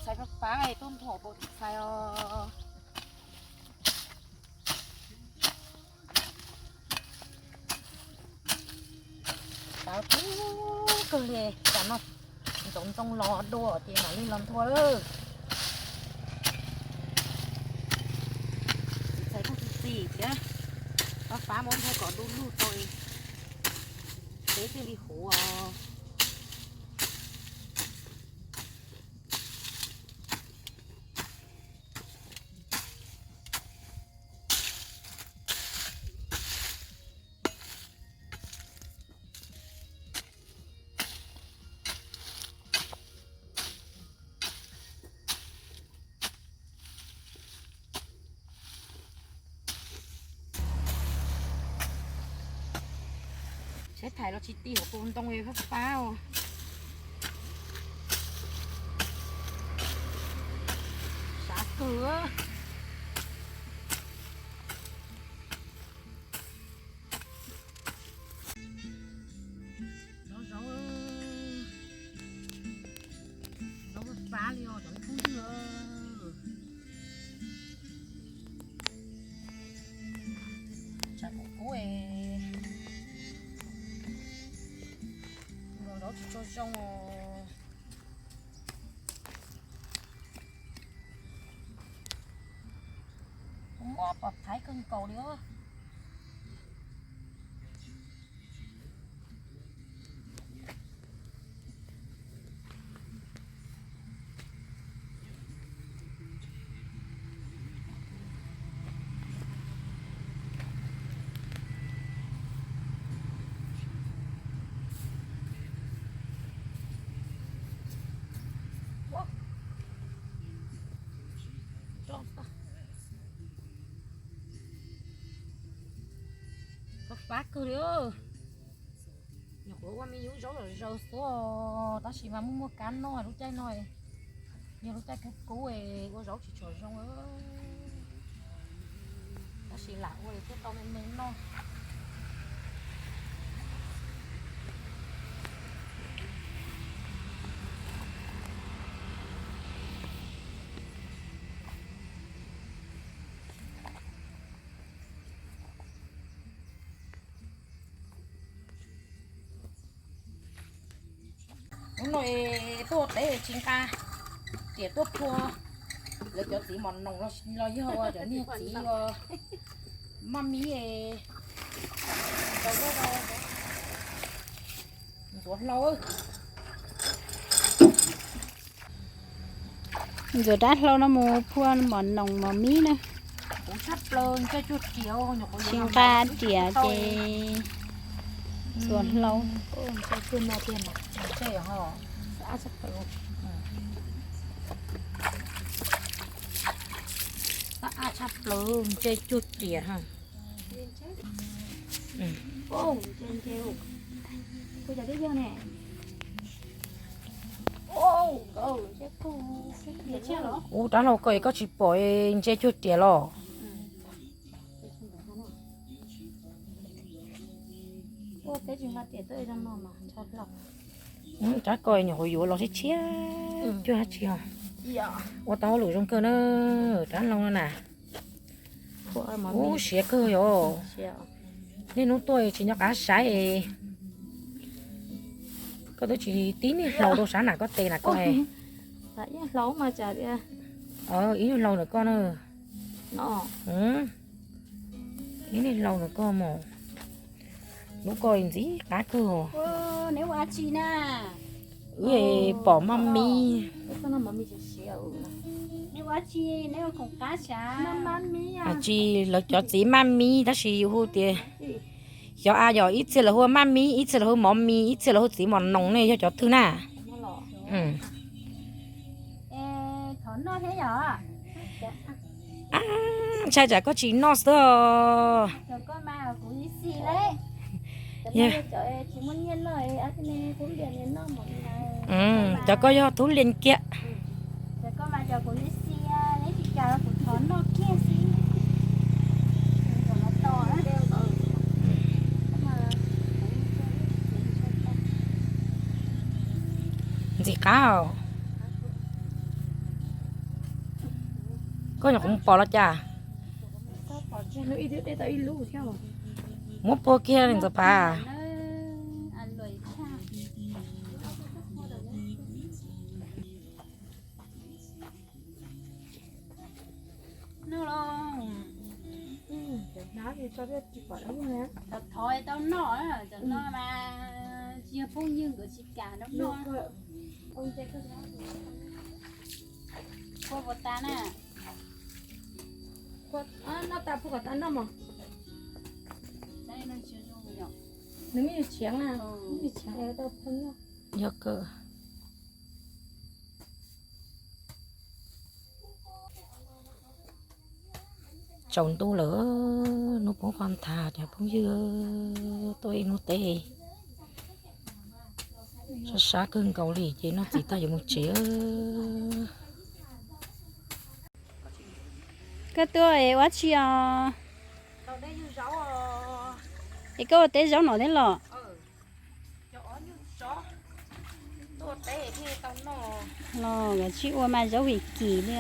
Txhais fab fab tuaj nphuam npaum txhais os. Fab kawg li, tsam no ntxoov ntxoo los dua ces mam li los nthua lawm. Txhais txi txiv thiab, fab fab muab nthua kom du lug tau, peb thiaj li huv os. Saib thaij los tsis ti hauv tus ntoo fab fab os. Sav kawg. Zaub, zaub, zaub fab li os cov phooj ywg. Tshav kub kub es los zaub tsis tshua zoo os. Kuv muab pom thaiv kawg nkaus li os. Fab fab kawg li. Nyuam qhuav ua me nyuam zaub zom zaws xwb, tab sis mas muaj muaj kab noj lub caij no. Yog lub caij kub kub ua zaub tsis tshua zoo, tab sis lam ua thiaj tau me me noj. Hnub no tuaj teb tsis nqa riam tuaj phua lawv cov txiv mos noos los yog ua cov niag txiv ua maj mib rau ntxuav hlau. Ntxuav dab hlau no mus phua mos noos mos mib na. Tsis nqa riam ces ntxuav hlau. Tab ab tshaj plaws ntsej cuag riam. Ub, dab hlau ko koj tsis pom ntsej cuag riam los? Rab ko nyuam qhuav yuav los tshiab tshiab cuag dab tsi os. Ua tau hauj lwm zoo kawg na, rab hlau no na. Ub, siav kawg yom. Niaj hnub tuaj tsis nco qab saib. Koj twb tsis tib niag hlau rau sab nram koj tes na koj. Ib niag hlau ntawm koj na. Ib niag hlau ntawm koj mos. Lub ko ntxim qab kawg. Wb pom maj mib. Tsis, lawv cov txiv maj mib tab sis yus hu tias xyov a yog ib txhia lawv hu maj mib, ib txhia lawv hu mov mis, ib txhia lawv hu txiv mos noos ne, yog cov twg na? Ntshai tsam koj tsis noj xwb. Cov koj yog thub lias kiag. Ntxim qab os. Koj nyuam qhuav mus pom los cas? Muab puag kiag li ntxawm pas. Thov tau noj, cov no mas tsis yog phooj ywg nkawd tsis kam noj. Puag puas tas na. Noj tas puag kom tas noj mos. Nws me ntsis tshiav na, me ntsis tshiav tau phooj noj. Yog kawg. Tsaus ntuj lawm, hnub poob qhov nthav cov phooj ywg, tuaj ib hnub teb sab sab kawg nkaus li ces noj txiv tag yuav mus tsev. Koj tuaj es ua tsi os? Es koj ua teb zaub no thiab los? Los kav tsij ua mas zaub vim kim li.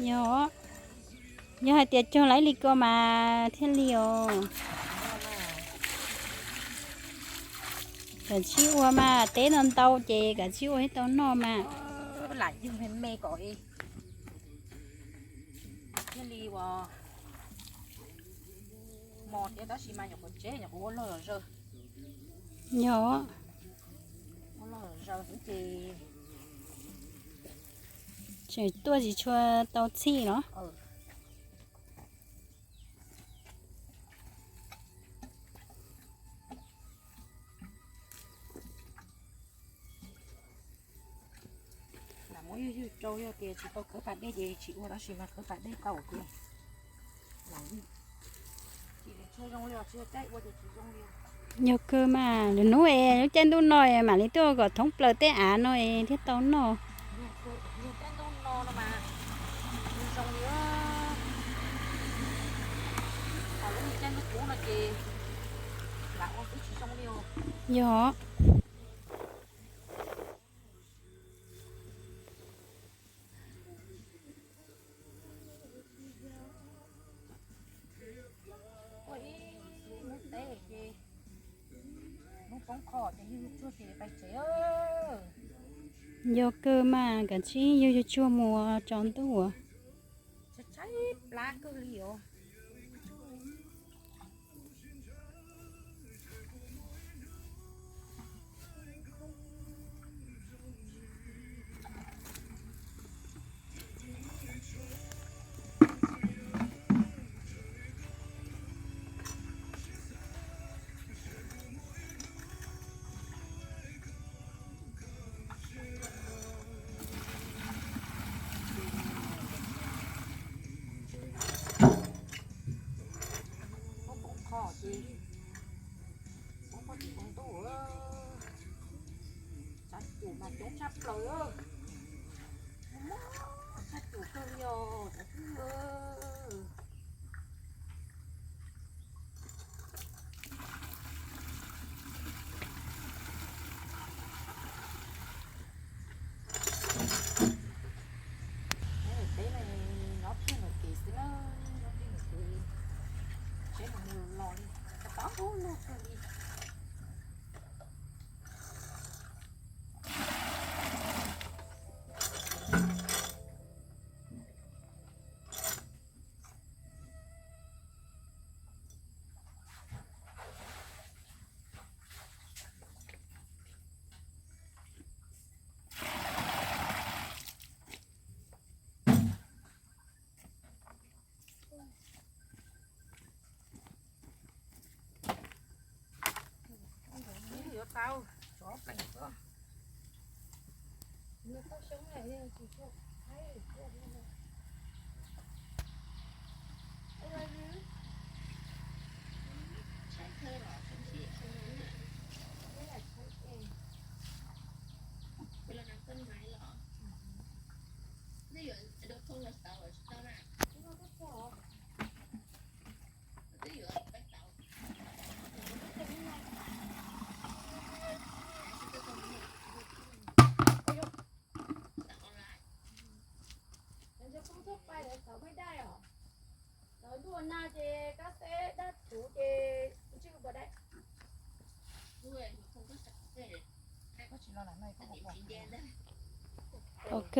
Yog, yog hais tias cog laib li ko mas thiaj li os. Kav tsij ua mas teb ntau ntau ces kav tsij ua thiaj tau noj mas. Lam yug me me kom thiaj li ua mos thiab tab sis mas nyuam qhuav tseb nyuam qhuav ua log zom zaws. Yog, ua log zom zaws xwb ces tseem tuaj tsis tshua tau txhij los. Lam muab ywg ywg rau, yog tias tsis tau khawb pas dej ces tsis ua, tab sis mas khawb pas dej tau ces lam ywg. Tsis tshua zoo li os, tsis yog caij ua ces tsis zoo li. Yog kawg mas, lwm hnub es lub caij ntuj no es mam li tuaj kom thoob plaws tej av no es thiaj tau noj. Yog caij ntuj no no mas tsis zoo li. Ho lub caij ntuj kub no ces lam ua xwb tsis zoo li os. Yog. Ua ib hnub teb ces hnub poob qho ces yug tsuag ces pais tsev. Yog kawg mas, kav tsij yug yug tsuag mus tsaus ntuj. Tshaib tshaib plab kawg li os. Poob qho ces poob qho tsis poob ntuj, tshav cum mas coob tshaj plaws, muaj tshav cum kawg li os cov phooj ywg. Peb no nyob kiag ntawm kev xwb na, nyob kiag ntawm kev, tsheb mus mus los los li, tau tau lug kawg li. Yuav tau tsov plees xwb. Ok.